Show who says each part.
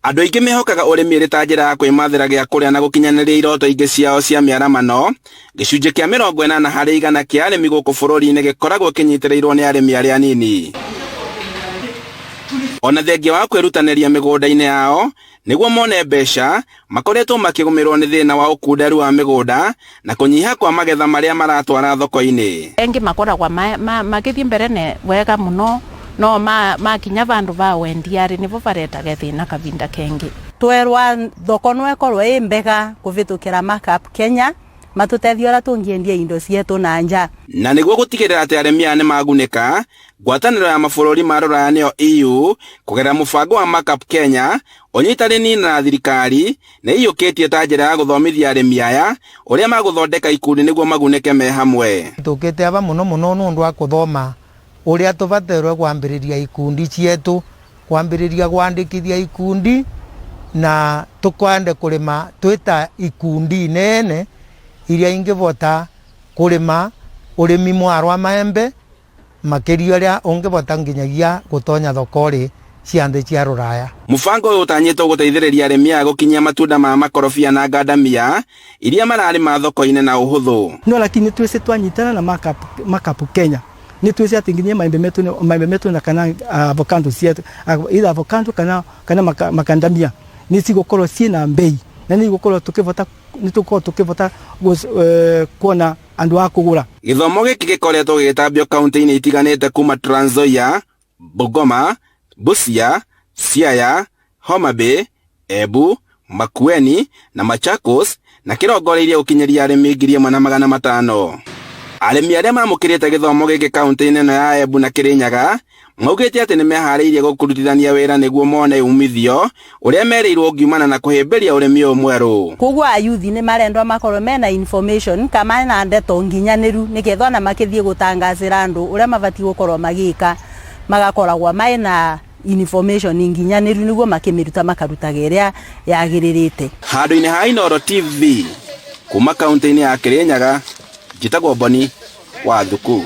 Speaker 1: Andũ aingĩ mehokaga ũrĩmi ĩrĩ ta njĩra ya kwĩmathĩra gĩa kũrĩa na gũkinyanĩria iroto ingĩ ciao cia mĩaramano. Gĩcunjĩ kĩa 80% kĩa arĩmi gũkũ bũrũri-inĩ gĩkoragwo kĩnyitĩrĩirwo nĩ arĩmi arĩa anini. Ona thengia wa kwĩrutanĩria mĩgũnda-inĩ yao nĩguo mone mbeca, makoretwo makĩgũmĩrwo nĩ thĩna wa ũkunderu wa mĩgũnda na kũnyiha kwa magetha marĩa maratwara thoko-inĩ.
Speaker 2: Engi makoragwa magithii mbere ne wega muno no makinya vandu va wendia ri nivo varetage thina kavinda kengi.
Speaker 3: Twerwa thoko no ikorwo ĩ mbega kuvitukira Markup Kenya matutethia uria tungiendia indo cietu na nja.
Speaker 1: Na nĩguo gũtigĩrĩra atĩ arĩmi aya nĩmagunĩka, ngwatanĩro ya mabũrũri ma rũraya nĩyo EU kũgerera mũbango wa Markup Kenya ũnyitanĩri na thirikari nĩ ĩiyũkĩtie ta njĩra ya gũthomithia arĩmi aya ũrĩa magũthondeka ikundi nĩguo magunĩke me hamwe.
Speaker 4: Tũkĩte aba mũno mũno nĩ ũndũ wa kũthoma ũrĩa tũbatairwo kwambĩrĩria ikundi cietu, kwambĩrĩria kwandĩkithia ikundi na tũkwande kũrĩma twĩta ikundi nene iria ingĩbota kũrĩma ũrĩmi mwarwa maembe makĩria ũrĩa ũngĩbota nginyagia gũtonya thoko-rĩ cia nthĩ cia rũraya.
Speaker 1: Mũbango ũyũ ũtanyĩtwo gũteithĩrĩria arĩmi aya gũkinyia matunda ma makorobia na ngandamia iria mararĩma thoko-inĩ na ũhũthũ.
Speaker 5: No lakini twese twanyitana na Markup Kenya nĩ twĩci atĩ nginya maembe metu maembe metu na kana avocado cietu either avocado kana makandamia nĩ cigũkorwo ciĩna mbei na nĩ igũkorwo tukĩbota nĩ tũkorwo tukĩbota kuona andũ a kũgũra.
Speaker 1: Gĩthomo gĩkĩ gĩkoretwo gĩgĩtambio kaunti-inĩ itiganĩte kuma Trans Nzoia, Bungoma, Busia, Siaya, Homa Bay, Embu, Makueni na Machakos na kĩrongoreirie gũkinyĩria arĩmi 1,500. Arĩmi arĩa mamũkĩrĩte gĩthomo gĩkĩ kaunti-inĩ ĩno ya Embu na Kĩrĩnyaga maugĩte atĩ nĩmeharĩirie gũkũrutithania wĩra nĩguo mone umithio ũrĩa merĩirwo ũngiumana na kũhĩmbĩria ũrĩmi ũyũ mwerũ.
Speaker 3: Koguo ayuthi nĩ marendwa makorwo mena information kama na ndeto nginyanĩru nĩgetha ona makĩthiĩ gũtangacĩra andũ ũrĩa mabatiĩ gũkorwo magĩka magakoragwo mena information nginyanĩru nĩguo makĩmĩruta makarutaga ĩrĩa yagĩrĩrĩte.
Speaker 1: Handũ-inĩ ha Inooro TV kuma kaunti-inĩ ya Kĩrĩnyaga, njĩtagwo Boni wa Thuku.